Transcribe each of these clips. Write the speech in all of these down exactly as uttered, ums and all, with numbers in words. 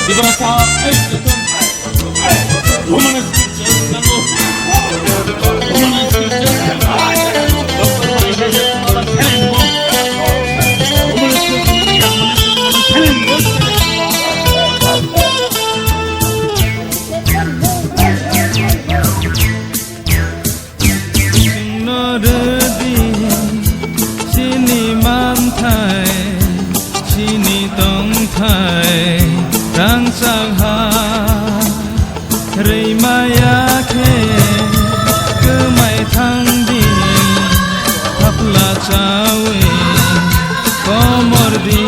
Tiprasa, eh, Roman scriptures, Roman scriptures, Chwngno rwdi chini manthai, chini tongthai rangchak ha. Rwimaya khe kwmai thangdi, thapla chawi komor di.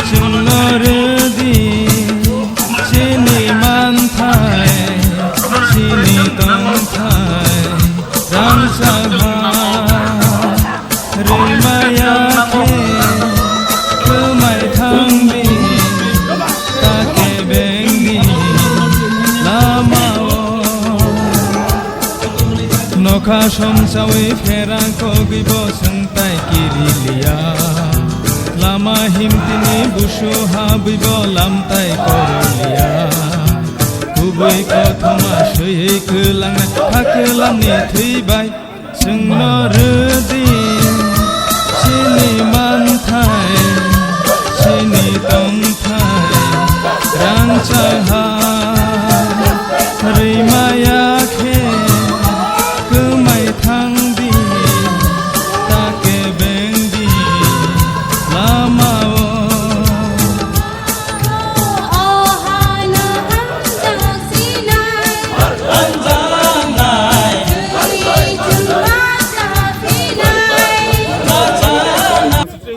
Chwngno rwdi chini manthai, chini tongthai rangchak ha. Rwimaya khe kwmai thangdi, ta kebengni lamao. Nokha somsawi pherang kogwi bo swngtai kiriliya. Lama himtini busu habwi bo lamtai koroliya. Kubui kothoma swiwi kwlangna kha kwlamni thwi bai. Chwngno rwdi chini manthai, chini tongthai rangchak ha. Rwimaya khe kwmai thangdi, ta kebengdi lamao.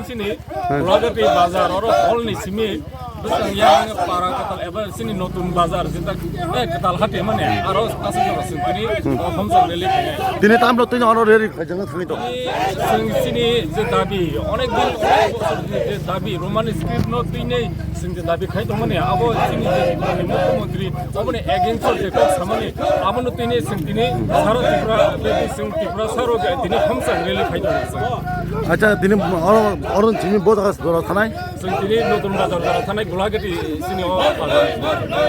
Sini Gulagati bazar oro hall ni simi bwswng yang para kwtal eba sini notun bazar jeta, eh, kwtal hati mane aro aswk jora sing tini, oh, homjak rally khe. Tini tamlo tini oro rally khaijak thangwi tong. Sing sini je dabi, onek din, onek bosor ni je dabi, Roman script no tini sing je dabi khai tongmani, abo sini je mukhyamantri, aboni against o je kok samani, abono tini sing tini sara Tripura, sing Tripura saro tini homjak rally khai tong. Acha, tini oro, oro simi bo jaga jora thanai? Sing tini notun bazar jora thanai, Gulagati sini o bazar.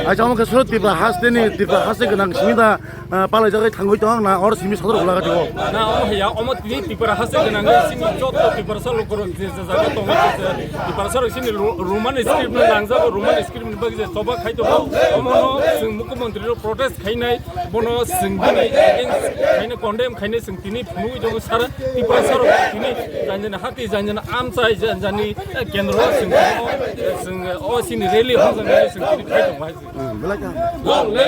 Acha, omo khe suro Tripura haste ni, Tripura haste gwnang simi da, ah, palai jagai thangwi tong na, oro simi sodor Gulagati o? Na, omo haya, omo tini Tripura haste gwnang sini joto Tripura salo korok je, je jaga tongo, je, je Tripura salo sini Ro-, Roman script no langjago, Roman script ni bagwi je choba khai tongo, omo no sing mukhyamantri ro protest khainai, bono sing bini against khainai, condemn khainai, sing tini phunugwi tongo sara Tripura saro tini janjani hati, janjani amchai, janjani, eh, kendro sing tini o, sing o sini rally hong sing tini khai tongo hai. Hmm, belai kaham.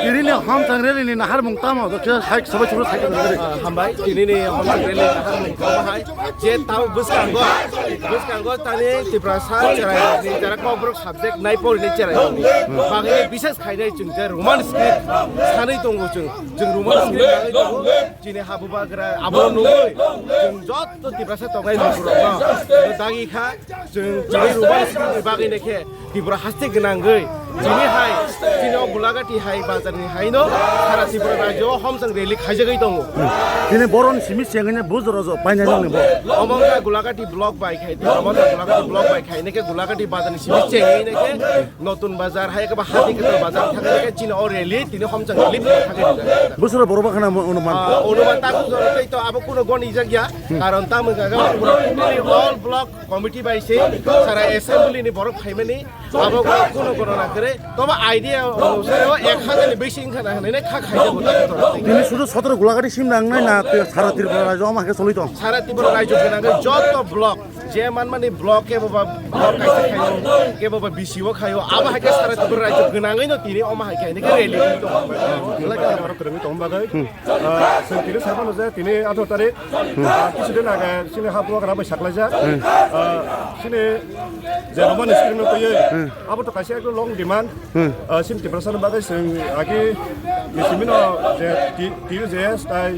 Tini ni homjak rally ni naharmung tamo, dokhe hai sabai chukro sai. Ah, hambai, tini ni homjak rally naharmung tamo hai, je tamo bwskango, bwskango tani Tiprasa cherai ni, jara Kokborok subject nai pori ni cherai ni. Bagwi bises khainai chwng je Roman script sanwi tongo chwng, chwng Roman script bagwi tongo, chini habugra abo nugwi chwng jotto Tiprasa tongnai lukurokno dagi kha. Chwng chini Roman script ni bagwi naikhe Tripura haste gwnangwi chini hai, chini o Gulagati hai bazar ni hai no sara Tripura rajyo o homjak rally khaijagwi tongo. Chini boron simi chengni buj rojo painai nangni bo. Omo wngkha Gulagati block bai khai, omo wngkha Gulagati block bai khai naikhe Gulagati bazar ni simi chengwi naikhe notun bazar hai khe ba hati kwtal bazar thangwi naikhe chini o rally tini homjak rally thangwi rijak. Busuro borok bakhana mo-, onuman. Ah, onuman ta bujor tei to abo kuno goni jakya. Hmm. Karon tamo jaga pura totally all block committee bai se sara assembly ni borok phaimani abo kuno gono na kre toba idea onusare o ek hajar ni besi wngkha na hinwi kha khaijak. Tini sudu sotoro Gulagati sim nangnai na te sara Tripura rajyo ama khe soloi tong. Sara Tripura rajyo gwnangwi joto block je manmani block kebo ba block kaisa khayo, kebo ba B C O khayo, abo hai khe sara Tripura rajyo gwnangwi no tini omo hai khe hinwi khe rally wngwi tongo. Belai khe aro kwrwngwi tongma bagwi. Hmm. Ah, chwng tini sai mano je tini atharo tarik, ah, kisu din age chini ha bubagra bai saklaijak. Hmm. Ah, chini je Roman script no twiwi, hmm, abo to kaisa ekdom long demand. Hmm. Ah, chini Tiprasa ni bagwi chwng agi ni simi no je T-, T U J S tai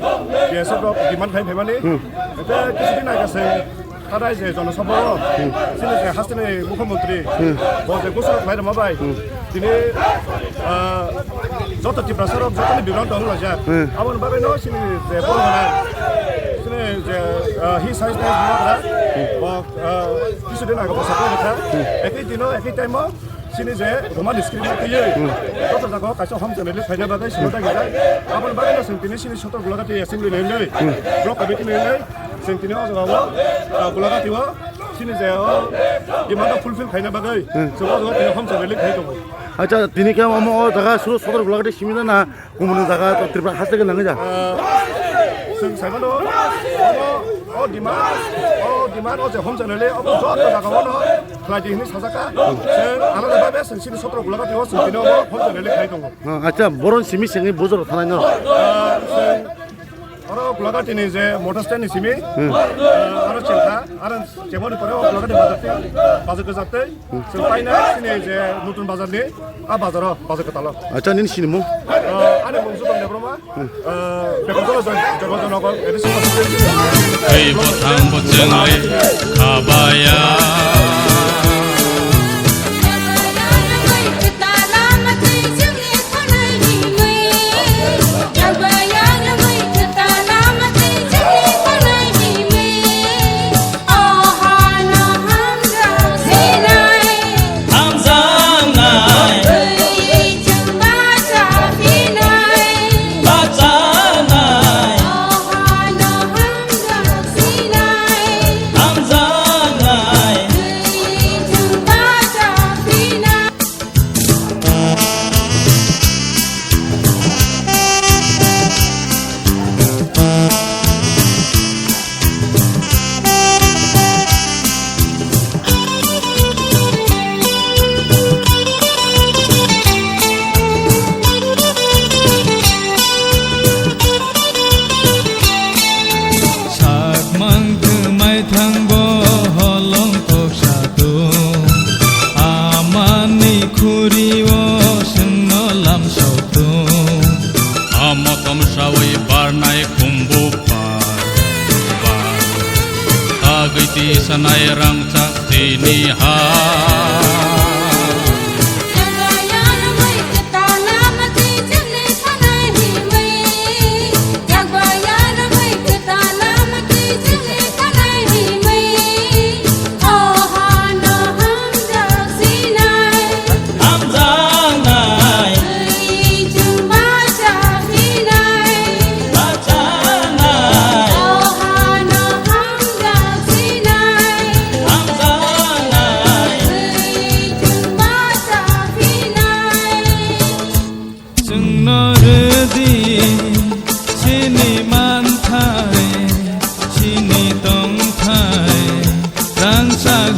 T S F rok demand khai phaimani. Hmm. Ete kisu din age chwng Kadai je jonosabha o, hmm, chini je hasteni mukhyamantri, hmm, bo je gusur khlai rwma bai, hmm, tini, ah, joto Tiprasa rok jotoni bibaran tong laijak. Hmm. Aboni bagwi no chini je borok rok, chini je, ah, hi science ni borok rok, hmm, bo, ah, kisu din ago bo sakha rwkha. Hmm. Ekhi dino, ekhi time o, Chini je Roman script no twiwi, joto jaga o kaisa home channel release khaina bagwi swnamjak rijak. Aboni bagwi no chwng tini chini Sotor Gulagati Assembly ni wngwi, Block Committee ni wngwi, chwng tini o jaga o, ah, Gulagati o chini je o demand no fulfill khaina bagwi, chwng o jaga o tini home channel release khai tongo. Acha, tini khe omo o jaga suru Sotor Gulagati simi na? Kumuni jaga to Tripura haste ke nangja. Ah, chwng saimano, omo, o demand, o demand, o je home channel, omo joto jaga ono khlai di hinwi sajaka. Chwng alada babe chwng chini Sotor Gulagati o chwng tini omo home channel khlai tongo. Ah, acha, boron simi sengwi bujor thanai no. Ah, chwng oro Gulagati ni je motor stand ni simi, ah, aro chengkha, aro chengmani pore o Gulagati bazar tei, bazar kwchak tei. Chwng paina chini je Nutun Bazar ni, a bazar o, bazar kwtal o. Acha, nini sinimung? Ah, ani mung Juton Debbarma, ah, Bekotolo Joy-, Joynagar, A D C constituency. Tei bwthang bwchwngwi khabaya. Sak mangtwmai thangbo holong toksa tung, amani khuri-o chwngno lamsok tung. Amo tomsawi barnai khumbu bar, bar. Tagwi tisanai rangchak tini ha. Chwngno rwdi chini manthai, chini tongthai, rangchak